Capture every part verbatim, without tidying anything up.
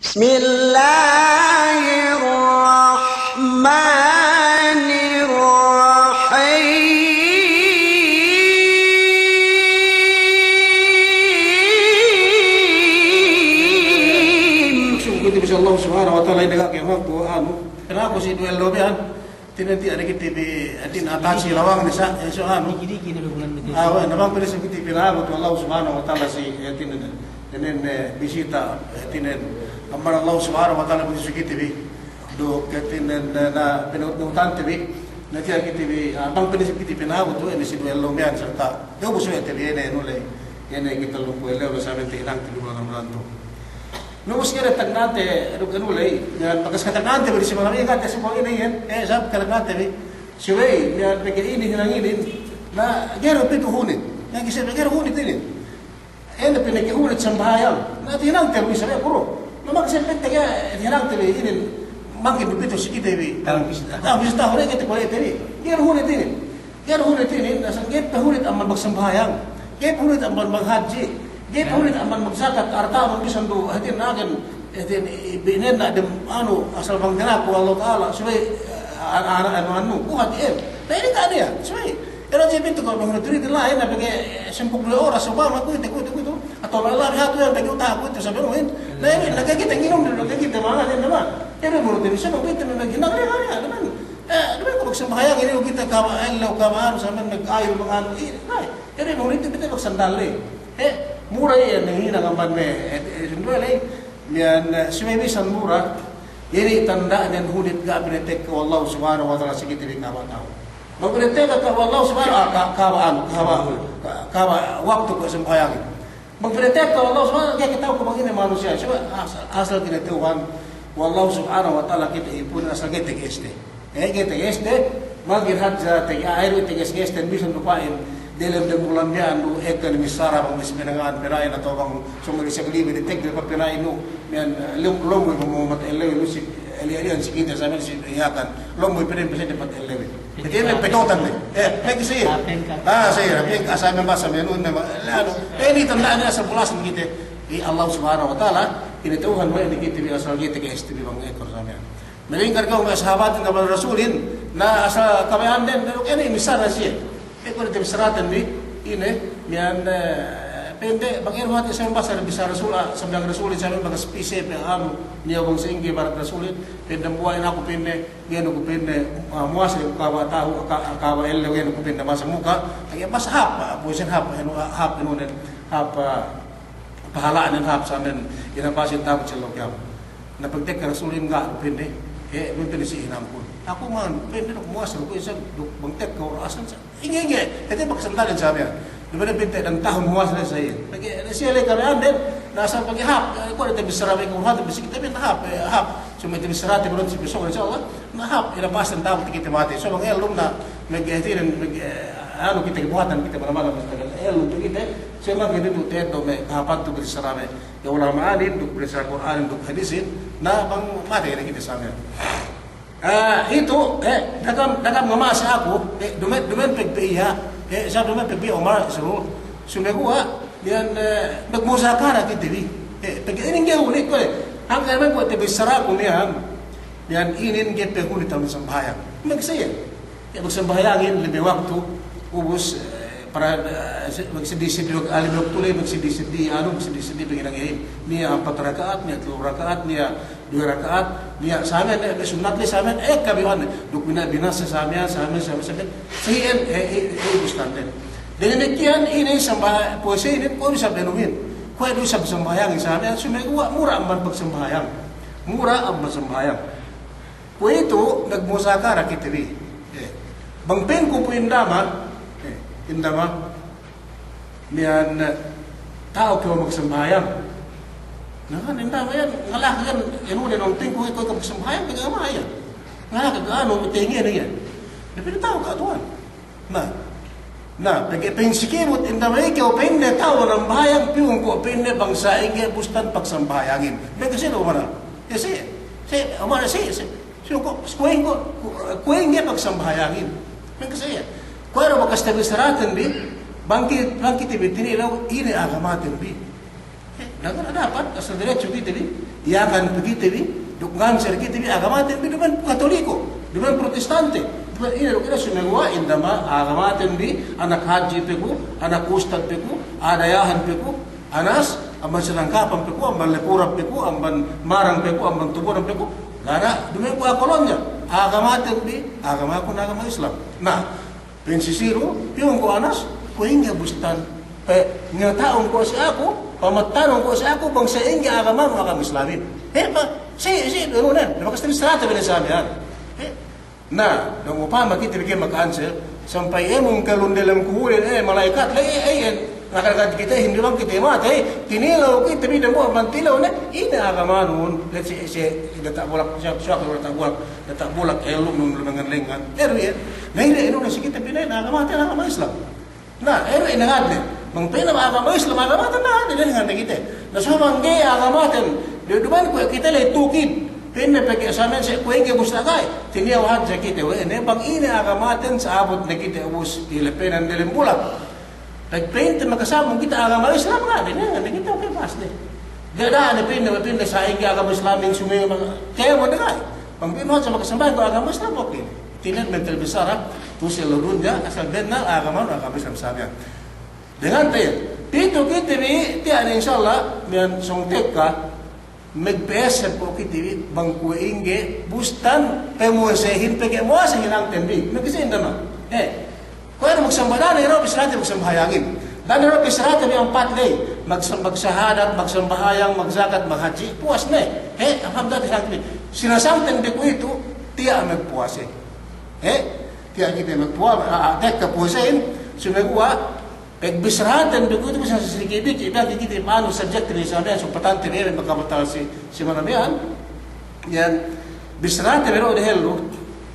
بسم الله الرحمن الرحيم. Sungguh itu bisa Allah Subhanahu wa Ta'ala ini kaki aku anu. Kenapa sih duel lo bihan? Tinen ti ada kite bi, tinen atachi lawang ne sa, eh, so anu. Diki-diki ne bulan ne. Ah, we', na bang pede si kite bi na anu tu Allah Subhanahu wa Ta'ala si, eh, tinen, tinen, eh, bisita, eh, tinen. Amban Allah Subhanahu wa Ta'ala pede si kite bi. Duk, eh, tinen, eh, na, pinaut-, pinautante bi. Na tiya' kite bi, ah, bang pede si kite bi na anu tu, eh, si duel lo miyan serta. Yo, bu suwe te bi, ine, nule. Ine kite lumpu ele, lo saben te inang te bi bulan Ramadan tu. Nubus kite tagnante, duk anu ley, ya, bakas katagnante bi si mangami kate si kuwe' ine iyan, eh, sab katagnante bi. Si we', ya, pegge' inin hinang inin, na, ga'i du pitu hunit. Ya, kise pegge' ga'i du hunit inin. Ine pineke hunit sambahayang. Na, hinangte bi sabe kuru. Na, makase pegge' hinangte bi inin, mangkin du pitu si kite bi. Dalam bisita. Dalam bisita, hunit kite kuwe' ite bi. Ga'i du hunit inin. Ga'i du hunit inin, asal ga'i pe hunit amban magsambahayang. Ga'i pe hunit amban maghadji. Ga'i pe hunit amban magzakat, arta'nu bisan du, hātinen agen, hātinen, i-, binenna dem, anu, asal bang dinaku Allah Ta'ala, subey, eh, ana', ana', anu, anu, ku hāti, eh. Na, inin ga' niya', subey. Ira je pintu ko' bang hunit-hunit la'i, na pegge' sempū' duwe oras, sōng bang, kuwe'itu, kuwe'itu, kuwe'itu. Atawa la'i hatu iyan pegge' uta' kuwe'itu, sabe nuhin. Na, inin, na, ga'i kite nginum, na, ga'i kite mangan, na, ma. Ira hunit inin, sabe kuwe'itu, na, ginang, ira, ira, na, ma. Eh, duma'in ko' magsambahayang inin, kite kama ellew, kama anu, sambil mag-ayil, mag-anu, i-, na, inin, hunit inin, kite magsandal, eh. Eh, mura iyan, hinang amban me', eh, eh, sinduwe, eh, miyan, eh, subey bisan mura, inin tanda'nen hunit ga' pinatekka we' Allah Subhanahu wa Ta'ala si kite bi kahaba' tahun. Bang pinatekka we' Allah Subhanahu, ah, ka-, kahaba' anu, kahaba', ka-, kahaba' waktu ko' sambahayangin. Bang pinatekka we' Allah Subhanahu, ga'i kite ta'u ko' bang ine manusiya'. Subey asal, asal kite Tuhan, we' Allah Subhanahu wa Ta'ala kite ipunin asal ga'i teges te. Eh, ga'i teges te, mangkin hadja te, ah, iru teges-teges te, bisan du pa'in, delem dem bulan miya'an du, ekka ne missara bang masi pinangan, pina'in atawa bang sōng mali saglibi, de tek de pa pina'in du, miyan, eh, lom-, lomboy bang mata ellew, lu si, eli-, elihan si kite, samen si Yakan, lomboy pina'in pese de pat ellew. Jadi, inin petotan ne. Eh, eh, kisi. Ah, pengka. Ah, siye, pengka, asal me' masa me' anu, me' ma-, lalu, eh, inin tanda'an asal bulasin kite. I Allah Subhanahu wa Ta'ala, inin Tuhan we' ne kite bi asal kite ke S T B bang ekor samen. Malingkan ka'u me' sahabatin amban Rasulin, na asal kabaya'anden, na duk ine missara siye. Ekor ite bissaraten bi, ine, miyan, eh, pa'inde, bang ine hāti samen basa bissara Rasul, ah, samen Rasulin, samen bakas pise pe anu, niya' bang sa'ingge barat Rasulin, pa'inde dambuwa'in aku pa'inde, Ga'i du ku pa'inne, ah, muwase ku kahaba' tahu, ka-, kahaba' ellew ga'i du ku pa'inne masa muka, lagi' masa hāp, ah, puwasen hāp, anu, ah, hāp, anu, nen, hāp, ah, pahala'nen hāp, samen, ine pasin tabu' si ellew kiyama. Na pagtekka Rasulin ga'i du pa'inne, eh, pa'inne si hinangkun. Aku man, pa'inne duk muwase du ku isab, duk bang tekka uru asan sa. Inge, inge, hāti bakas sandalin sabiyan. Duma'in pa'inte dan tahun muwase ne sa iye. Pegge' siye le kabaya'anden, na asal pegge' hāp, eh, kuwe' ite bissara me' Kur'an, bissā kite bi na hāp, eh, hāp. Suma ite bissarate bi si besok, insya Allah, na hāp, ine pasin tabu' kite matey. So bang ellum na, me' hātinen, me', eh, anu kite buhatan kite manamal, ellum kite, so bang ine du te'ed du me' kahāpan tu bissara me' ulama'anin, duk bissara Kur'anin, duk hadisin, na bang matey ne kite sabiyan. Ah, itu, eh, da'a kam, da'a kam ngamase aku, eh, duma'in, duma'in pegge' pe iye, eh, sa duma'in pegge' pe iye Umar, Isrul, sumeguwa', miyan, eh, magmuzakara kite bi, eh, pegge' inin ga'i hunit kuwe', hangkan me' kuwe' tabissaraku miyan, miyan inin ga'i pe hunit amban sambahayang. Magsiye, eh, magsambahayangin lime waktu, ubus, eh, para, eh, se-, magseddi-seddi, ah, lime waktu le, magseddi-seddi, anu, magseddi-seddi, pegge' inin ga'i, niya' ampat raka'at, niya' tellu raka'at, niya' duwe raka'at, niya' samen, eh, sunnat le samen, eh, kabihan, duk bina-, binasa samen, samen, samen, samen, si'en, eh, eh, eh, ubus tanden. Damikkiyan inin samba-, puwase inin, kuwe' du isab benuhin. Kuwe' du isab sambahayang samen, sumeguwa' mura amban pagsambahayang. Mura amban sambahayang. Kuwe'itu, magmuzakara kite bi. Eh, bang pa'inku pu indama, eh, indama, Miyan, eh, ta'u kew magsambahayang. Na kan, inda' miyan, ngalak kan, inu ne nong tingku ikaw magsambahayang, pegge' sambahayang. Ngalak kan, anu, tengi ne iyan. Na pa'in ta'u ka' tuwan. Na, na, pegge' pa'in si kibut, inda' miyan kew pa'inne ta'u nambahayang, piyungku' pa'inne bang sa'ingge bustan pagsambahayangin. Pegge' sino mana? Eh, si, si, mana si, si. Sino ko', kuwe'ingge, kuwe'ingge pagsambahayangin. Pegge' sa iyan. Kuwe' du bakas tabissaraten bi, bang ki-, bang kite bi tinilew, ine agamaten bi. Eh, Na, ga' dapat, asal diretso kite bi, Yakan pe kite bi, duk nganser kite bi, agamaten bi duma'in Katoliko, duma'in Protestante, duma'in ine duk ine, sumeguwa' indama agamaten bi, anak hadji pe ku, anak ustad pe ku, adayahan pe ku, anas, amban Sinangkapan pe ku, amban Lepuran pe ku, amban Marang pe ku, amban Tuburan pe ku, ga' niya' duma'in ku akolonnya, agamaten bi, agamakun agama Islam. Na, Pa'in si Siru, piyun ko' anas, kuwe' ingge bustan, pe, niyata'un ko' si aku, pamattanun ko' si aku, bang sa'ingge agama, agama Islamin. He, pa, si, si, anu nen, bakas tamisrata bi ne sa miya'an. He, na, dang upama kite bi ke maka'ansel, sampay emun kalun delem kuburin, eh, mala'ikat, le, eh, eh, eh, Nakal kite, hindi bang kite matey, tinilew kite bi dambuwa' bang tilew ne, ine agamanun, let's say, si, diyata' bulak, si, si, diyata' bulak, diyata' bulak, eh, lu, lu, lumengan-lengan. Eru, eh, na ine, inu, si kite bi ne, na agamaten, agama Islam. Na, eru, ine, ngadne. Bang pa'inne agama Islam, agamaten, na, ine, ngadne kite. Na, so bang ga'i agamaten, du-, duma'in kuwe' kite le tukid. Pa'inne pegge' samen si kuwe' ingge bus lagay. Tinilew hadja kite, we', ne, bang ine agamaten, sa'abut ne kite ubus, ilepenan delem bulak. Pag pa'inte makasambung kite agama Islam, ga' ne, ne, ne, kite oke pas ne. Ga' da'a ne pa'inne, pa'inne sa'ingge agama Islamin sumeguwa' kēmon, ne, ga'i. Bang pa'inne hadja makasambung kite agama Islam, oke. Tinen mental besar, ha? Tu'u si ellew dunya, asal bennal agama, agama Islam sa miya'an. Dengan te, pitu kite bi, tiya' ne, insya Allah, miya'an sōng tekka, Magpa'esseb ko' kite bi bang kuwe' ingge bustan pamuwasehin, pegge' muwase hinangten bi. Magkasi inda ma. Eh. Kuwe' ne magsamba, da'a ne du bissarate magsambahayangin. Da'a ne du bissarate bi ampat ley. Magsam-, magsahadat, magsambahayang, magjakat, maghadji', puwas ne. Eh, alhamdulillah, hinangten bi. Sinasangten bi kuwe'itu, tiya' magpuwase. Eh, tiya' kite magpuwa-, a, a, tekka puwasehin, sumeguwa', Pagbissaraten bi kuwe'itu, bissara si diki'-diki', biya' kite bi anu subject bi sa miya'an, sumpatante bi, makabatal si, si miya'an. Iyan, bissaraten bi du dehellu,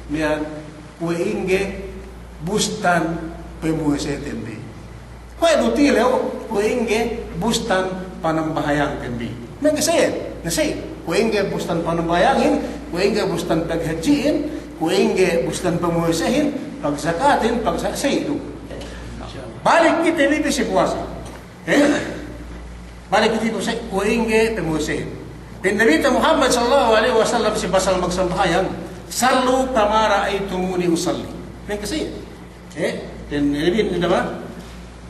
miya'an, kuwe' ingge bustan pamuwaseten bi. Kuwe' du tilew, kuwe' ingge bustan panambahayangten bi. Miya'an ke sa'in, na sa'in. Kuwe' ingge bustan panambahayangin, kuwe' ingge bustan paghadji'in, kuwe' ingge bustan pamuwasehin, pagzakatin, pagsa-, sa'in du. Balik kite bi pī si puwase. Eh? Balik kite bi si kuwe' ingge pamuwasehin. Pa'in Nabite Muhammad sallallahu alaihi wasallam si pasal magsambahayang, "Sallu kama ra'aitumuni usalli." Pa'in ke sa'in. Eh, pa'in Nabi, inda ma,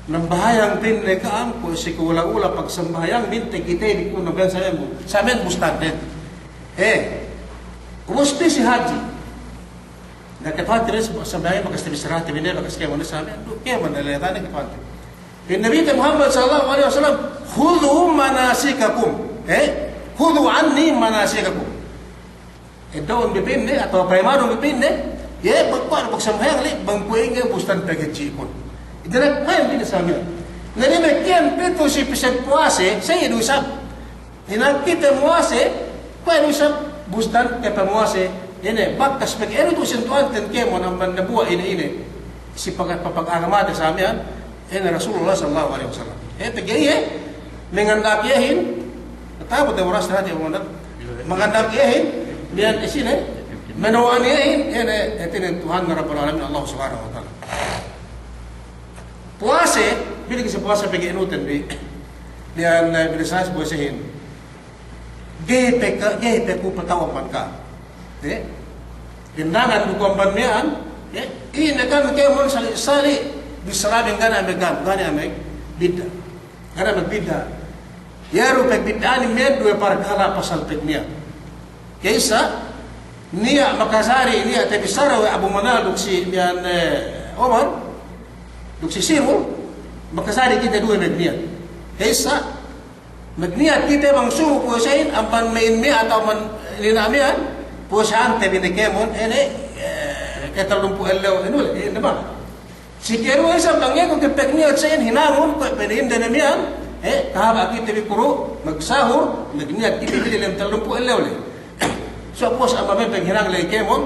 nambahayang pa'inne ka'am, kuwe' si ka'ula-ula pagsambahayang, binte kite bi ku nambahayang sa miya'an bu-, sa miya'an bustanden. Eh, ubus pī si hadji. Na kepante ne sambahayang, bakas tabissarate bi ne, bakas kēmon ne sa miya'an, du, kēmon ne leyatane kepante. Pa'in Nabite Muhammad sallallahu alaihi wasallam, "Khudhu manasikakum." Eh, "Khudhu anni manasikakum." Eddo'un bi pa'inne, atawa payamanun bi pa'inne, iye, bang kuwe' du pagsambahayang le, bang kuwe' ingge bustan paghadji'kun. Iye ne, kuwe' pa'inne sa miya'an. Na damikiyan pitu si pasal puwase, sa'in du isab. Hinang kite muwase, kuwe' du isab bustan pamuwase, ine, bakas pegge' ine tu' sintu'anten kēmon amban dambuwa' ine-ine. Si pag-, papag-agamate sa miya'an, ine Rasulullah sallallahu alaihi wasallam. Eh, pegge' iye, manganda'ak iyehin, Ta'abut de oras hāti, manganda'ak iyehin, miya'an isine, manowa'an iyehin, ine, hātinen Tuhan Rabbul Alamin, Allah Subhanahu wa Ta'ala. Puwase, bili kite si puwase pegge' inuten bi, miya'an, eh, bili sa si puwasehin. Ga'i pe ka, ga'i pe ku pata'u amban ka'am. Eh? Indangan du ku amban miya'an, eh? Ine kan kēmon sali', sali', bissara bi ga' niya' me' gam, ga' niya' me' bidda'. Ga' niya' me' bidda'. Iye du pagbidda'anin miya'an duwe parkala' pasal pagniyat. Ka'issa, niya' makajari, niya' tabissara we' Abu Manal duk si miya'an, eh, Omar, duk si Sirul, makajari kite duwe magniyat. Ka'issa, magniyat kite bang sumu puwasehin, amban me' ine miya'an atawa amban ine miya'an, puwasehante bi ne kēmon, ine, eh, katallumpū' ellew, ine, ine ba. Si keduwe isab bang iye ku ke pagniyat sa'in hinangun, kuwe' pa'in inde ne miya'an, eh, kahaba' kite bi kuru', magsahur, magniyat kite bi diyalem tallumpū' ellew le. So, puwas amban me' paghinang le kēmon,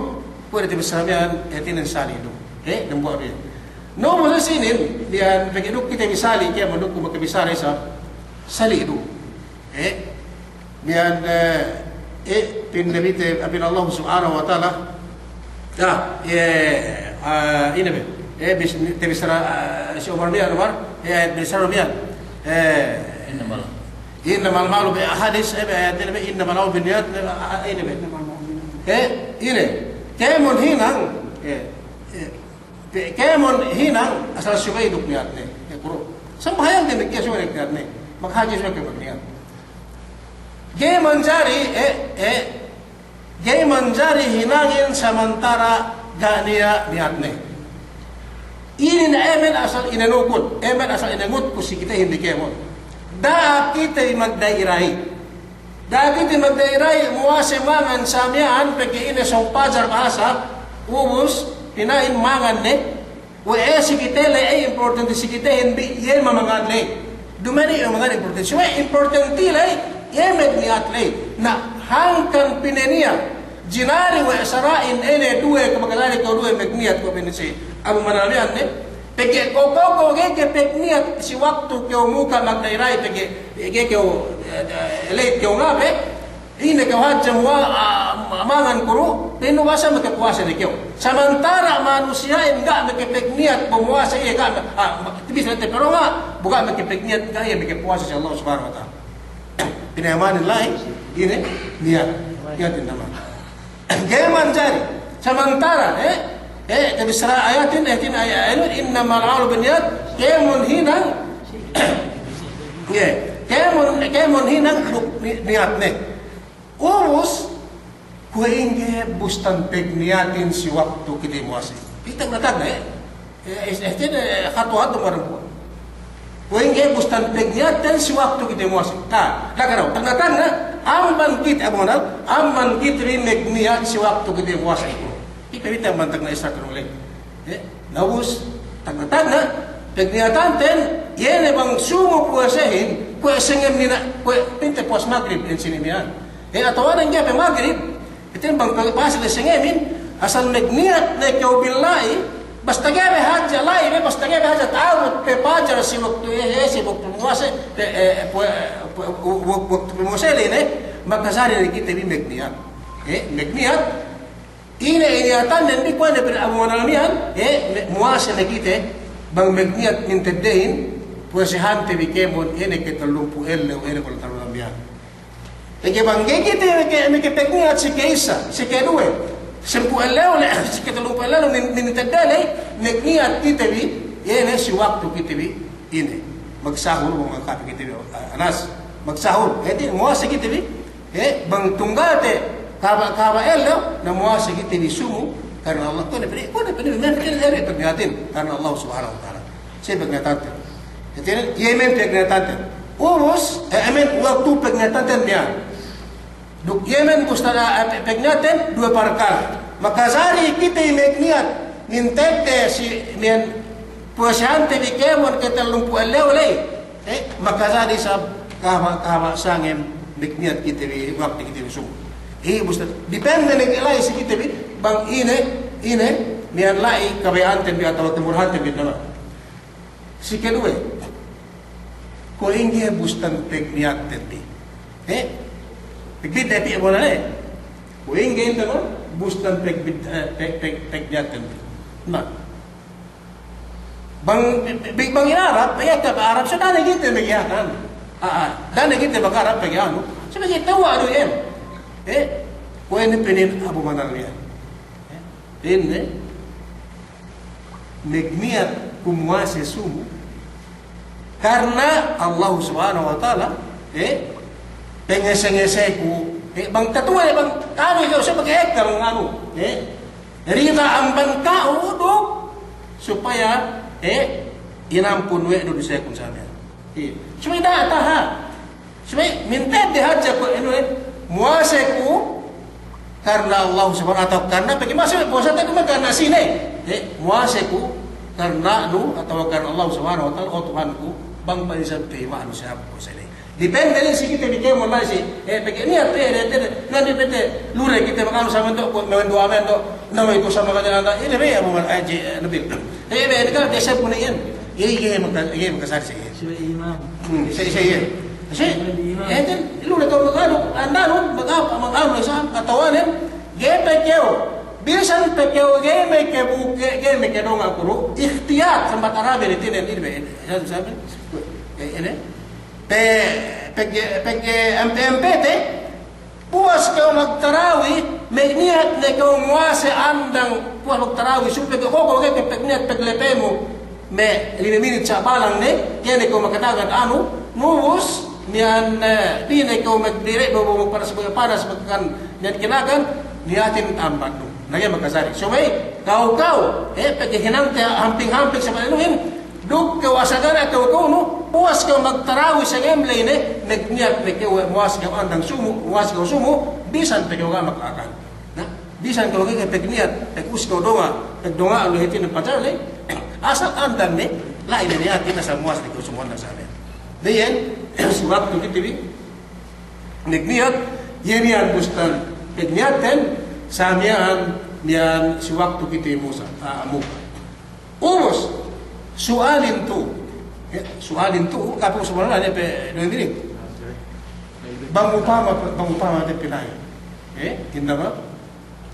kuwe' du tabissara miya'an, hātinen sali' du. Eh, dambuwa' bi. Na, ubus sinin, miya'an pegge' duk kite bi sali' kēmon duk ku makabissara isab, sali' du. Eh, miya'an, eh, eh, pa'in Nabite, pa'in Allah Subhanahu wa Ta'ala, ah, eh, ah, ine be, eh, bis-, tabissara, ah, si Umar miya'an, Umar, eh, bissara miya'an, eh, inna Allah. Innamal a'malu bi-, hadis, eh, bi-, ayat ine bi, innamal a'malu binniyat, eh, ine bi. Eh, ine. Kēmon hinang, eh, eh, pe-, kēmon hinang asal subey duk niyatne. Eh, kuru. Sambahayangte meke subey duk niyatne. Makahadji subey duk niyat. Ga'i manjari, eh, eh, ga'i manjari hinangin samantara' ga' niya' niyatne. Inin emen asal inenukut, emen asal inengutku si kitehin bi kēmon. Da'a kite magda'i-da'i. Da'a kite magda'i-da'i, muwase mangan sa miya'an, pegge' ine sōng pajar bahasa, ubus, pina'in mangan ne, we'ey si kite ley, importante si kitehin bi, iye mamangan ley. Duma'in iye mamangan importante. Subey importante ley, iye magniyat ley. Na hangkan pineniyat. Jinari we' sara'in ine duwe, ke makajari kew duwe magniyat kew pa'in si Abu Manal miya'an ne. Pegge' ko', ko', ko' ga'i kew pagniyat si waktu kew muka magda'i-da'i pegge' ga'i kew, eh, eh, late kew ngape. Ine kew hadja muwa-, ah, mangan kuru, pinu basa meke puwase ne kew. Samantara' manusiya'in ga' meke pagniyat, bu muwase iye ga' me-, ah, ma-, tibis ne te pero ga', bu ga' meke pagniyat, ga' iye meke puwase si Allah Subhanahu wa Ta'ala. Pinayamanin la'i, ine, niyat. Niyatin naman. Ga'i manjari. Samantara', eh, eh, tabissara ayatin, ayatin, ay-, ay-, innamal a'malu binniyat, kēmon hinang, Iye, kēmon, kēmon hinang duk ni-, niyatne. Ubus, kuwe' ingge bustan pagniyatin si waktu kite muwase. Kite tagna'-tagna', eh. Eh, is-, eh, kite, eh, hatu-hatu barang kuwe'. Kuwe' ingge bustan pagniyatin si waktu kite muwase. Ta, da'a kew dahu', tagna'-tagna', amban kite, Abu Manal, amban kite bi magniyat si waktu kite muwase. Kite bi amban tagna' Isra' kanu ley. Eh, na ubus, tagna'-tagna', pagniyatanten, iye ne bang sumu puwasehin, kuwe' sangem nina, kuwe' pa'inte puwas magrib, en sini miya'an. Eh, atawa ne ga'i pe magrib, iten bang puwas le sangemin, asal magniyat ne kew bi la'i, basta ga'i be hadja la'i, be basta ga'i be hadja ta'abut pe pajar si waktu, eh, eh, si waktu muwase, pe, eh, puwe-, puwe-, waktu muwase le ne, makajari ne kite bi magniyat. Eh, magniyat, Ine, ine niyatannen bi kuwe' ne pa'in Abu Manal miya'an, eh, me-, muwase ne kite, bang magniyat minteddehin, puwasehante bi kēmon, ine ke tellumpū' ellew, ine ke tellumpū' miya'an. Pegge' bang ga'i kite meke, meke pagniyat si ke isa, si ke duwe, sampū' ellew le, si ke tellumpū' ellew le, min-, mintedde le, magniyat kite bi, ine si waktu kite bi, ine. Magsahur, bang makape kite bi, ah, anas. Magsahur, eh, di, muwase kite bi, Eh, bang tunggalte kahaba', kahaba' ellew, na muwase kite bi sumu karna Allah. Kuwe' ne pa'in, kuwe' ne pa'in, men pa'in, ere pagniyatin karna Allah Subhanahu wa Ta'ala. Siye pagniyatanten. Hātinen, iye men pagniyatanten. Ubus, eh, men waktu pagniyatanten miya'an. Duk iye men bustan, eh, pagniyaten duwe parkala'. Makajari kite bi magniyat, mintedde si men puwasehante bi kēmon ke tellumpū' ellew ley. Eh, makajari isab kahaba', kahaba' sangem magniyat kite bi waktu kite bi sumu. Iye, bustan, depende ne ke la'i si kite bi, bang ine, ine, miya'an la'i kabaya'anten bi atawa kemurahanten bi naman. Si keduwe, kuwe' ingge bustan pagniyatten bi. Eh, pagbidda' bi, eh, bona ne. Kuwe' ingge inte, no? Bustan pagbid-, eh, pag-, pag-, pagniyatten bi. Na. Bang, bi-, bang in Arab, pegge' Arab, so da'a ne kite magiyatan. Ah, ah, da'a ne kite mag-Arab pegge' anu. So pegge' tewwa' du iyan. Eh, kuwe' ne pa'in Abu Manal iyan. Eh, pa'inne, magniyat ku muwase sumu. Karna Allah Subhanahu wa Ta'ala, eh, pangese-ngeseku, eh, bang tatuwe, bang kami, so pegge' ekka bang anu, eh, Rida amban ka'u duk supaya, eh, inampun we' du dusekun sa miya'an. Iye. Supaya da'a taha'. Supaya mintedde hadja ku, anu, eh, muwase ku karna Allah Subhanahu wa Ta'ala, karna pegge' muwase, puwasate duma'in karna sine. Eh, muwase ku karna du atawa karna Allah Subhanahu wa Ta'ala, o Tuhanku, bang pa'in isab taima'nu si aku puwase ley. Depende ne si kite bi kēmon la'i si, eh, pegge' niyat, eh, eh, eh, ngan depende, lure kite maganu sa mendo', kuwe' mendo' amendo', na me' ku sa maganu anda, ine be, Abu Manal, eh, ji, eh, Nabil. Eh, be, ine kan, de, sa pune iyan. Iye, iye, maka-, iye, makasari si iyan. Siye imam. Hmm, siye, siye, iye. Siye, siye imam. Eh, den, lure kew maganu, andanu, magapa, maganu sa, katawanen, ga'i pe kew, bisan pe kew, ga'i me' ke bu-, ga'i, ga'i me' ke donga' kuru, ihtiyat, sambat Arabe, ine, ine, ine, ine, ine, ine, ine, ine, ine, Pe-, pegge', pegge' ampe-ampete, puwas kew magtarawi, magniyat ne kew muwase andang, puwas magtarawi, supe kew, ko' kew ga'i magniyat paglepemu, me' lime minit sa' balang ne, ga'i ne kew makatagad anu, ubus, miya'an, eh, di' ne kew magdire', bo-, bo-, magpanas, magpanas, magkan, miya'an kinakan, niyatin amban nu. Na ga'i makajari. Subey, kaw-kaw, eh, pegge' hinangte hamping-hamping sa' banuhin, duk kew asal ga' ne kew kunu, puwas kew magtarawi sangem ley ne, magniyat ne kew muwase kew andang sumu, muwase kew sumu, bisan pe kew ga' maka'akan. Na, bisan kew ga'i pagniyat, pag-ubus kew donga', pagdonga' lu hātinen pajar ley, asal andang ne, la'i ne niyatin asal muwase kew sumu andang sa'aden. Iyan, si waktu kite bi, magniyat, iye miya'an bustan, pagniyaten, sa' miya'an, miya'an si waktu kite musa, ah, muka. Ubus, su'alin tu'u. Ya, su'alin tu'u, kapu subhanallah, ne pe, ne diri. Bang upama, bang upama te pina'in. Eh, inda ba?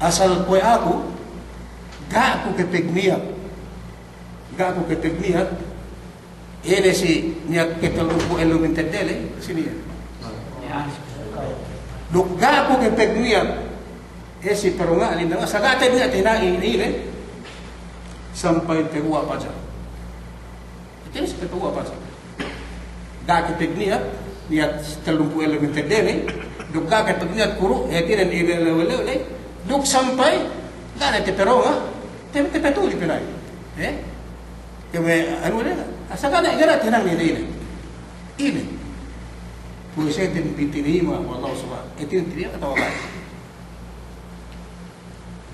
Asal kuwe' aku, ga' ku kapagniyat. Ga' ku kapagniyat. Ine si niyat ketellumpū' ellew mintedde ley, si niyat. Duk ga' ku kapagniyat. Eh, si peronga' lindang, asal ga' te niyat hina'i ine, sampay teguwa' pajar. Ite si teguwa' pajar. Ga' kapagniyat, niyat tellumpū' ellew mintedde ley, duk ga' kapagniyat kuru', eh, hātinen ine ley, ley, ley, duk sampay, ga' ne te peronga', te, te petuli pina'in. Eh? Keme, anu ne, asal ga' ne, ga' ne tinang ne, ine. Ine. Puwaseten bi tinayima' we' Allah subhanahu. Ite tinayima' atawa ga'?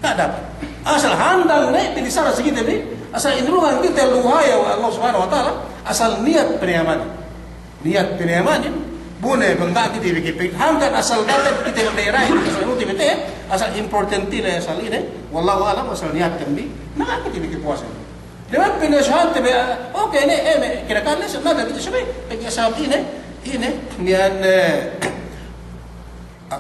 Ga' dapat. Asal handang ne, pinissara si kite bi, asal inurungan kite luhaya we' Allah subhanahu wa ta'ala, asal niyat pinayamanin. Niyat pinayamanin, bu ne bang ga' kite bi kape-, hangkan asal dapat kite bi dairahin, asal nuti bi te, asal importante ne, asal ine, wallahu a'lam, asal niyatten bi, na ga' kite bi kapuwase. Deman pinasuhante bi, ah, oke, ne, eh, me', kinakan ne, sa' naga kite subey, pegge' sabab ine, ine, niyan, eh,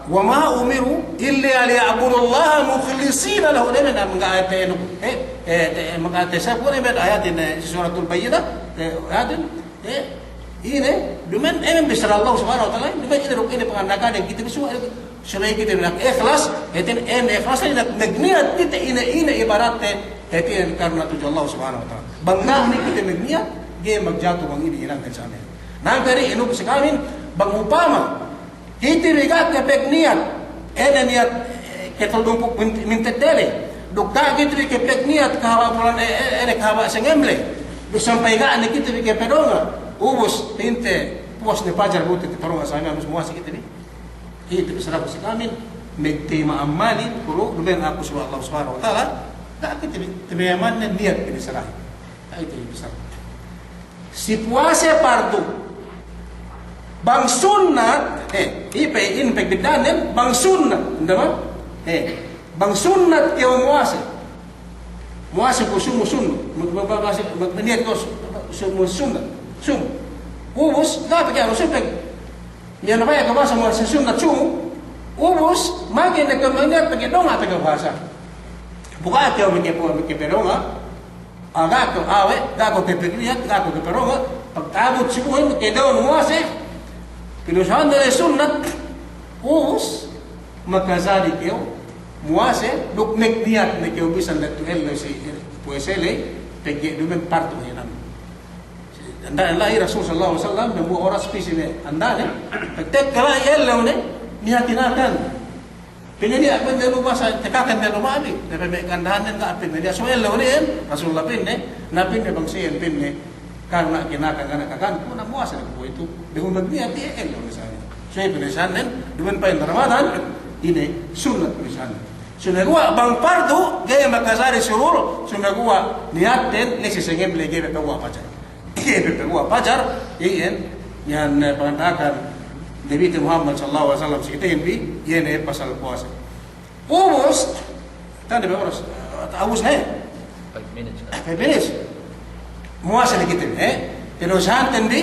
"Wa ma umiru illa liya'budullaha mukhlisina lahu," ne, me', na manga'ate, eh, eh, eh, manga'ate sa' bu ne, me', ayatin, eh, Suratul Bayyinah, eh, ayatin, eh, ine, dumen, eh, bissara Allah subhanahu wa ta'ala, dumen ine duk ine panganda'akan kite bi suwa, eh, subey kite bi ikhlas, hātinen ikhlas, ine magniyat kite ine, ine ibadatte, hātinen karna tudju Allah subhanahu wa ta'ala. Bang ga' ne kite magniyat, ga'i magjatu bang ine hinangte sa' ne. Na, kari inu si kamin, bang upama, kite bi ga' kapagniyat, ine niyat, eh, ketellumpū' min-, mintedde ley. Duk ga' kite bi kapagniyat kahaba' bulan, eh, eh, eh, kahaba' sangem ley. Duk sampay ga' ne kite bi kapadonga'. Ubus, pa'inte, puwas ne pajar bu te, te paronga' sa' miya'an, ubus muwase kite bi. Ite bissaraku si kamin, magtayima' ammalin, kuru', dumen aku si Allah subhanahu wa ta'ala, ga' kite bi, tayamanne niyat bi bissarahin. Ga' kite bi bissarahin. Si puwase pardu. Bang sunnat, eh, ipe in pagbidda'annen, bang sunnat, inda ba? Eh, bang sunnat kew muwase. Muwase kew sumu sunnat. Mu-, mu-, mu-, muwase, mu-, niyat kew su-, sumu sunnat. Sumu. Ubus, ga' pe kew sumu pag-, niya' na baya' kew bahasa muwase sunnat sumu. Ubus, magi ne kew maniyat pegge' donga' pe kew bahasa. Bu ga' kew meke pu-, meke pe donga'. Ah, ga' kew awe', ga' kew kapagniyat, ga' kew kaparonga', pagta'abut subuhin, kew da'un muwase, pinusahan ne sunnat, ubus, makajari kew muwase, duk magniyat ne kew bisan datu ellew si puwase ley, pegge' dumen pardu hinang. Andane la'i Rasul sallallahu alaihi wasallam, dambuwa' oras pī si me' andane, pagtekka la'i ellew ne, niyatin akan. Pa'inne niya', pa'inne lu bahasa, tekakan ne lu ma'abi. Dape me' ka'andahannen ga' pa'inne niya', so ellew ne iyan, Rasulullah pa'inne, na pa'inne bang siye pa'inne, karna' kinakan, karna' kakan, kuwe' ne muwase ne kuwe'itu. Dehun magniyat iye ellew ne sa'aden. So iye pa'inne sa'aden, dumen pa'in Ramadan, ine, sunnat pa'inne sa'aden. Sumeguwa' bang pardu, ga'i makajari surul, sumeguwa' niyatten, ne si sangem ley ga'i pe paguwa' pajar. Iye pe paguwa' pajar, iyan, iyan, eh, panganda'akan Nabi Muhammad sallallahu alaihi wasallam si kitehin bi, iye ne pasal puwase. Ubus, tande be oras, ubus ne? Five minutes. Five minutes. Muwase ne kite bi, eh? Pinusahanten bi,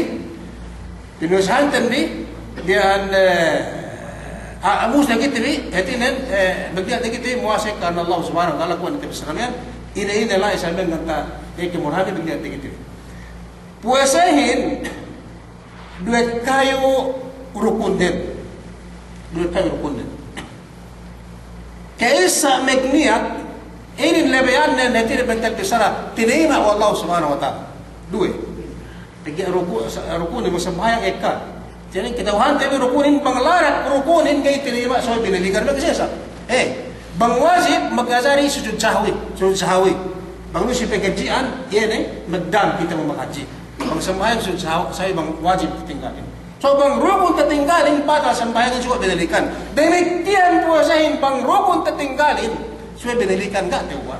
pinusahanten bi, iyan, eh, a-, ubus ne kite bi, hātinen, eh, magniyat ne kite bi, muwase karna Allah subhanahu wa ta'ala, kuwe' ne te bi sa' miya'an, ine, ine la'i sa' miya'an ganta', eh, kemurahanin magniyat ne kite bi. Puwasehin, Duwe kayu rukunnen. Duwe kayu rukunnen. Ka'issa magniyat, inin labeyannen, hātinen bentel bissara, tinayima' we' Allah Subhanahu wa Ta'ala. Duwe. Pegge' ruku-, sa-, rukunin sambahayang ekka. Jadi kata'uhante bi rukunin, bang larak rukunin ga'i tinayima', subey binalikan, magsesa. Eh, bang wajib, magkajari sujud sahwi, sujud sahwi. Bang nu si pegge' hadji'an, iye ne, magdam kite bu maghadji'. Bang sambahayang sujud sahaw-, sahwi bang wajib tatinggalin. So bang rukun tatinggalin, batal sambahayangin, subey binalikan. Damikkiyan puwasahin, bang rukun tatinggalin, subey binalikan, ga' tewwa'.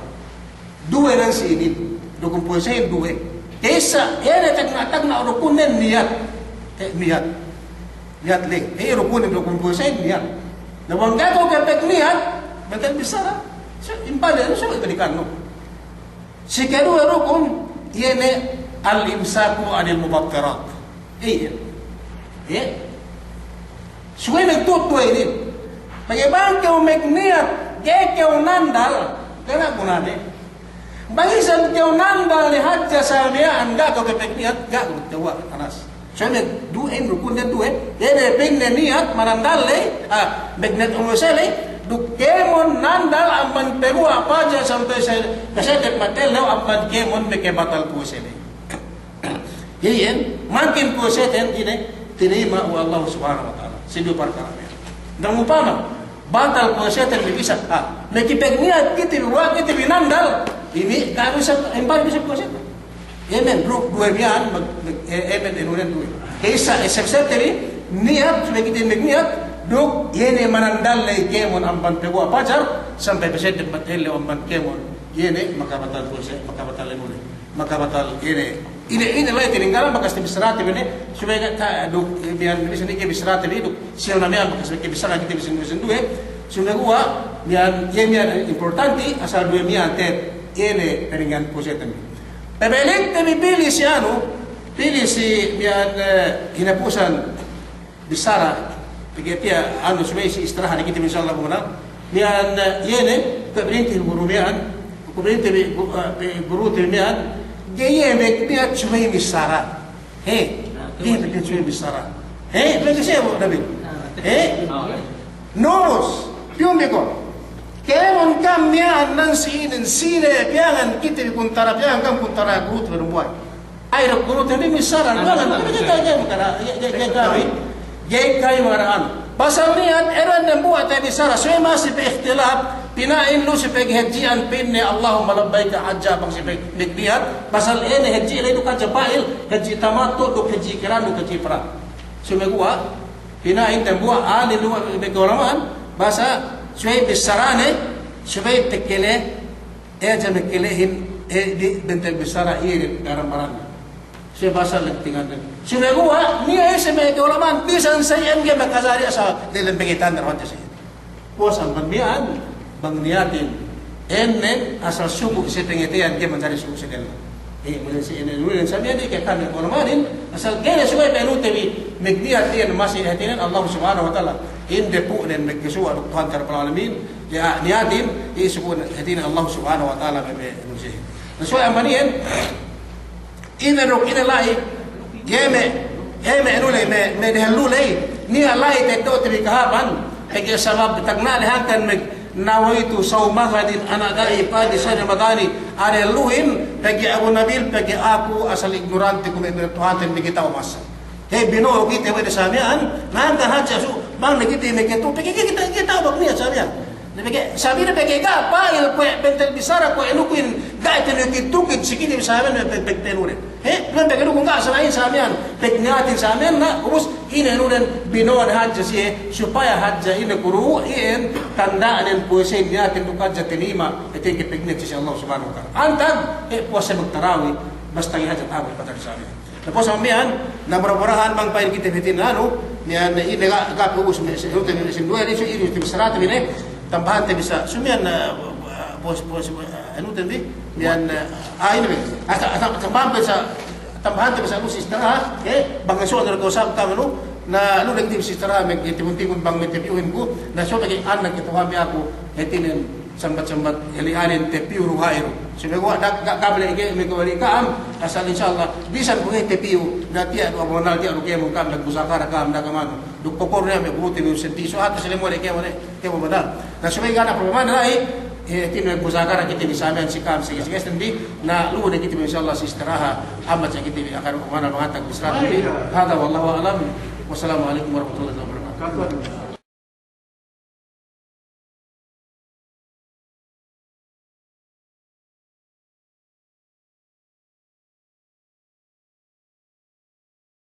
Duwe nan si inin, rukun puwasahin duwe. Ka'issa, iye ne tagna'-tagna' rukunnen niyat. Eh, niyat. Niyat ley. Eh, rukunin rukun puwasahin niyat. Na bang ga' kew kapagniyat, bentel bissara. So, impale, subey balikannu. Si kaduwe rukun, iye ne al-imsaku anil mufattirat. Iye. Iye. Subey magtu'ut duwe inin. Pegge' bang kew magniyat, ga'i kew nandal, ga' ne gunane. Bang isab kew nandal ne hadja sa miya'an, ga' kew kapagniyat, ga' kew tewwa', halas. Subey duwe, in rukunnen duwe, iye ne pa'inne niyat, manandal ley, ah, magniyat umul sele, duk kēmon nandal amban paguwa' pajar sampay se-, paseddep mata ellew amban kēmon makabatal puwase ley. Iyan, makin puwaseten ine, tinayima' we' Allah Subhanahu wa Ta'ala. Si duwe parkala' miya'an. Bang upama, batal puwaseten bi bisan, ah, makapagniyat kite bi, wa' kite bi nandal, ine, ga' bisan, impale bisan puwaseten. Emen, duk duwe miya'an, mag-, mag-, e-, emen, enunen duwe. Ka'issa, e, sep-sep te bi, niyat, subey kite magniyat, duk, iye ne manandal ley kēmon amban paguwa' pajar, sampay paseddep mata ellew amban kēmon, iye ne, makabatal puwase, makabatal enunen. Makabatal, iye ne. Ine, ine la'i tininggalan, bakas tabissarate bi ne, subey ga' ta-, duk, e, miya'an, bisan ine bissarate bi, duk, siyal na miya'an, bakas tabissara kite bi sinduwe-sinduwe, sumeguwa', miya'an, iye miya'an importanti, asal duwe miya'an te, iye ne, paringan puwaseten bi. Pabalik te bi pili si anu, pili si miya'an, eh, hinapusan bissara, pegge' tiya' anu subey si istirahat kite bi insya Allah bu miya'an, eh, iye ne, kuwe' bininte bi guru miya'an, kuwe' bininte bi gu-, eh, bi gurute bi miya'an, ga'i iye magniyat subey bissara. He, ga'i iye magniyat subey bissara. He, pegge' siye bu Nabi. He? Nurus, piyun bi ko'. Kēmon kam miya'an nan si inin, sine piyangan kite bi kuntara piyangan kam kuntara gurute bi dambuwa'. Ay, duk gurute bi bissara, duwangan, ga'i, ga'i, ga'i, ga'i kami, ga'i kami magana'an. Pasal niyat, eren dambuwa' te bissara, subey masi pe ikhtilaf, pina'in lu si pegge' hadji'an pa'inne Allahumma labbayka hajja bang si pegge' magniyat, pasal ine hadji' ley duk hadja pa'il, hadji' tamattu', duk hadji' kiran, duk hadji' ifrad. Sumeguwa', Pina'in dambuwa' alim du me' ka'ulama'an, bahasa subey bissarane, subey pekele, e, hadja makelehin, e, di bentel bissara iye garan baranne. Subey bahasa lagtingan. Sumeguwa', niya' ise me' ka'ulama'an, bisan sa iyan ga'i makajari asal diyalem pangateyan hadja sa iyan. Puwas amban miya'an, bang niyatin, ēnnen asal sugu' si pangateyan ga'i manjari sugu' si diyalem. E, muli si ēnnen, muli sa miya'an di' ke kami ka'ulama'anin, asal ga'i ne subey penute bi, magniyat iyan masi hātinen Allah Subhanahu wa Ta'ala. Inde pu'nen magkasuwa' duk Tuhan Rabbul Alamin, iye niyatin, iye sugu' hātinen Allah Subhanahu wa Ta'ala me', me' manusiya'. Na subey amban iyan, Ine duk ine la'i, iye me', iye me' anu ley, me', me' dehellu ley, niya' la'i teddo'te bi kahāpan, pegge' sabab tagna' le hangkan me' nawaitu sawma ghadin ana da'i padi sa Ramadani, dehelluhin, pegge' Abu Nabil, pegge' aku asal ignorante ku me' me' Tuhanten bi kite masa. He, bino'o kite we' de sa miya'an, na hangkan hadja su, bang ne kite me' ketu, pegge' kite, kite bang niya' sa miya'an. Na pegge', sabab ine pegge' ga' pa'il kuwe' bentel bissara kuwe' anu kuwe' in, ga' tenu tukid-tukid si kite bissara pe-, pe-, penure. He? Duwen pegge' dukun ga' sa miya'an, pegge' niyatin sa miya'an, na, ubus ine nuren bino'o hadja siye, supaya hadja ine kuru, iyan, tanda'nen puwase niyatin duk hadja tinima', ite ke pegniyat si Allah Subhanahu wa Ta'ala. Antag, he, puwase magtarawi, basta hadja ta'abut patal sa miya'an. Na puwas amban miya'an, na mura-murahan bang pa'in kite bi hātinen anu, miya'an ine ga', ga' pe ubus me' si, anu te bi sinduwe, isu, isu te bi sarate bi ne, tambahante bi sa, su miya'an, eh, puwas, puwas, eh, anu te bi, miya'an, eh, ah, ine bi, asa, asa, tambahante bi sa, tambahante bi sa, anu si istirahat, eh, bang suwa na ko sa, kami anu, na anu lagi te bi si istirahat, me' timun-timun bang me' te bi uhin ku, na suwa lagi anak itu kami aku, hātinen, Sambat-sambat eli alin tepiyu ruhairu. Subey guwa' dak, ga' kable ike, me' kawali ka'am, asal insya Allah, bisan kuwe' tepiyu, na tiya' du amonal tiya' du kēmon ka'am, dak muzakara ka'am, dak amanu. Duk kokor ne me' guru te me' senti, so atu sile mole kēmon ne, kēmon badal. Na subey ga' ne problema ne la'i, eh, ti me' muzakara kite bi samiyan si ka'am, sige-sige senti, na lu'u ne kite bi insya Allah si istiraha, ambat sa kite bi akan amonal mangatag bi istiraha bi. Hada wallahu a'lam. Wassalamu alaikum warahmatullahi wabarakatuh.